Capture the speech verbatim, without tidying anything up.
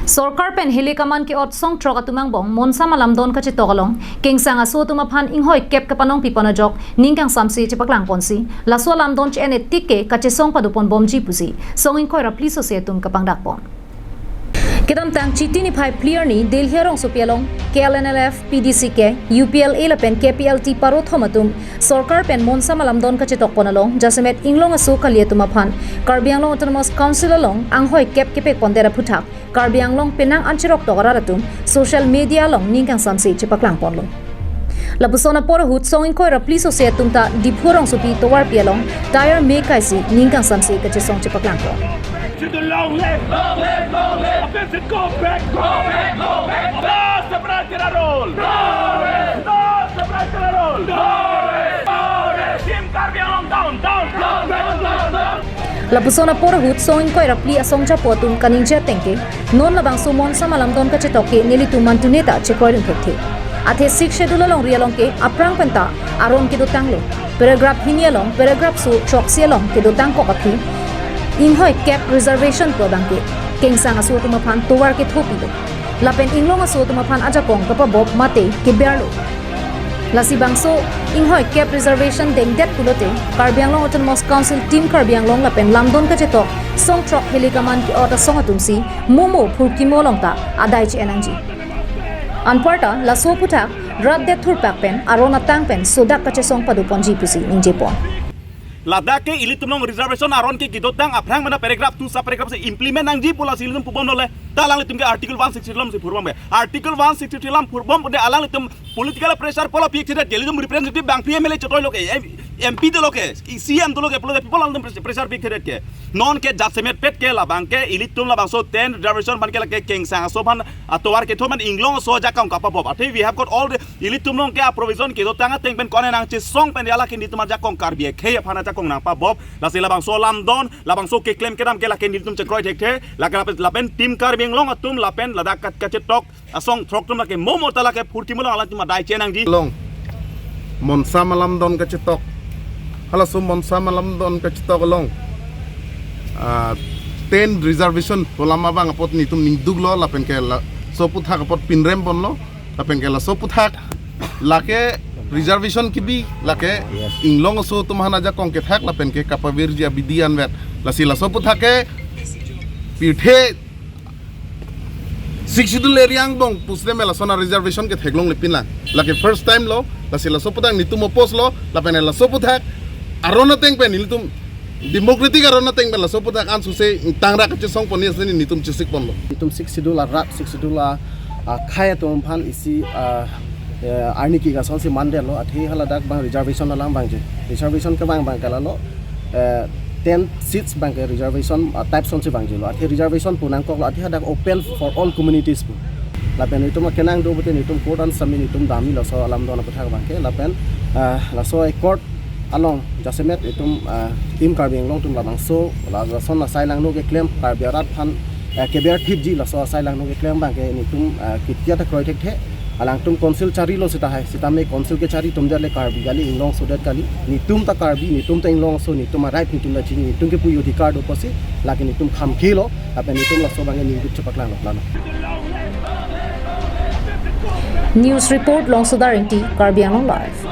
Sorkar pen Hilikaman ke-ot song throk atum angbong Monsam alamdon kachetok along, Kengsang aso atum aphan inghoi kep kapanong pipon ajok ning kangsamse chepaklang ponsi, laso alamdon che-en etik ke kachesong padopon bomji pusi song ingkoi ra phli sose atum kapangdak pon. Kedamtang Chiti niphai phli arni Delhi arongsopi along K L N L F, P D C K, U P L A lapen K P L T paro thom atum sorkar pen Monsam alamdon kachetok pon along jasemet inglong aso kali atum aphan Karbi Anglong Autonomous Council along anghoi kep kepek pondet aphuthak Karbi Anglong penang an cherok tok arat atum social media along ning kangsamse chepaklang ponlo. Lapuson apor ahut song ingkoi ra phli sose atum ta Diphu arongsopi tovarpi along tyre me kaisi ning kangsamse kachesong chepaklang pon. To the long live! Long live! Long live! Abeg, go back! Go back! Go back! Stop the right to the roll! No rest! No stop the right to the roll! No rest! No rest! Team Karbi Anglong down! Down! Down! Down! Down! Down! Lapuson apor ahut song ingkoi ra phli asong japo atum kaningje ateng ke, non labangso Monsam alamdon kachetok ke nelitum mantune ta chekroidun thekthe. Athe Sixth Schedule alongri along ke aphrang penta aron kedotanglo. Paragraph hini along, paragraph so throksi along kedotang kok aphi inghoi kep reservation pu abang ke Kengsang aso atum aphan tovar kethopilo. Lapen inglong aso atum aphan ajakong kapabop mate keberlo. Lasi bangso inghoi kep reservation dengdet pulote Karbi Anglong Autonomous Council Team Karbi Anglong lapen lamdon kachetok song throk Hilikaman ke-ot asong atumsi momo phurkimo along ta adai che-en nangji. Anparta laso aphuthak rat det thurpak pen aron atang pen sodak kachesong padoponji pusi ningjepon. Ladak ke ilitum along reservation aron ke kedotang aphrang mena paragraph two sub paragraph si implement nangji pu lasi ilitum pubom lole. Ta alanglitum ke Article one sixty-three alam si phurbom ke. Article one sixty-three alam phurbom pute alanglitum political pressure pulo pi thekthe, ilitum representative bangphli M L A chotoi lo ke, M-, M P dolo ke, C M dolo ke, pulo ke people alanglitum pres-, pressure pi thekthe ke. Non ke jasemet pet ke labang ke ilitum labangso ten reservation aphan ke lake Kengsang aso aphan atovar kethom an inglong aso ajakong kapabop. Athe we have got all the ilitum along ke a provision kedotang ateng pen ko-an nangchesong pen ya lake nelitum ajakong Karbi akhei aphan ajakong nangpabop. Lasi labangso lamdon, labangso keklem kedam ke lake nelitum chekroi thekthe, lake lapen, lapen Team Karbi Anglong atum lapen ladak kat kachetok asong throk atum lake momo ta lake phurkimo along alanglitum adai che-en nangji. Along Monsam alamdon kachetok. Halaso Monsam alamdon kachetok along, ah, ten reservation pu alam abang apot nelitum ningduklo lapen ke laso aphuthak apot pinrem ponlo lapen ke laso aphuthak lake reservation kebi lake, yes, inglong aso atum aphan ajakong kethak lapen ke kapavirji abidi anvet. Lasi laso aphuthak ke pirthe Sixth Schedule area angbong pusitame lason a reservation ke theklongle pinlang. Lake first time lo, lasi laso aphuthak nelitum oppose lo, lapen laso aphuthak aron ateng pen nelitum democratic aron ateng pen laso aphuthak ansose tangrak kachesong pon ni asini nelitum chesik ponlo. Nelitum Sixth Schedule arat, Sixth Schedule a, akhei atum aphan isi, ah, eh, arni ke-ik asonsi mandetlo, athe haladak abang reservation alam vangji. Reservation kevang abang ke lalo, eh, ten seats abang ke reservation, ah, type asonsi vangjilo. Athe reservation pu nangkoklo, athe hadak open for all communities pu. Lapen nelitum akenang do pute nelitum court an sami nelitum damji laso alamdon aphuthak abang ke. Lapen, ah, laso a-court along jasemet nelitum, ah, Team Karbi Anglong atum labangso, la-, lason asai langno keklem Karbi arat aphan, eh, keber thipji laso asai langno keklem abang ke nelitum, ah, kitia ta kroi thekthe. Alangtum council charilo seta hai, sitame council kechari atum det le Karbi kali, inglong aso det kali. Nelitum ta Karbi, nelitum ta inglong aso, nelitum a-right nelitum ta chini, nelitum kepu adhikar do pusi, lake nelitum kham khelo, lapen nelitum laso abang ke ningduk chepaklanglo plano. News report, Longsoda Rengti, Karbi Anglong Live.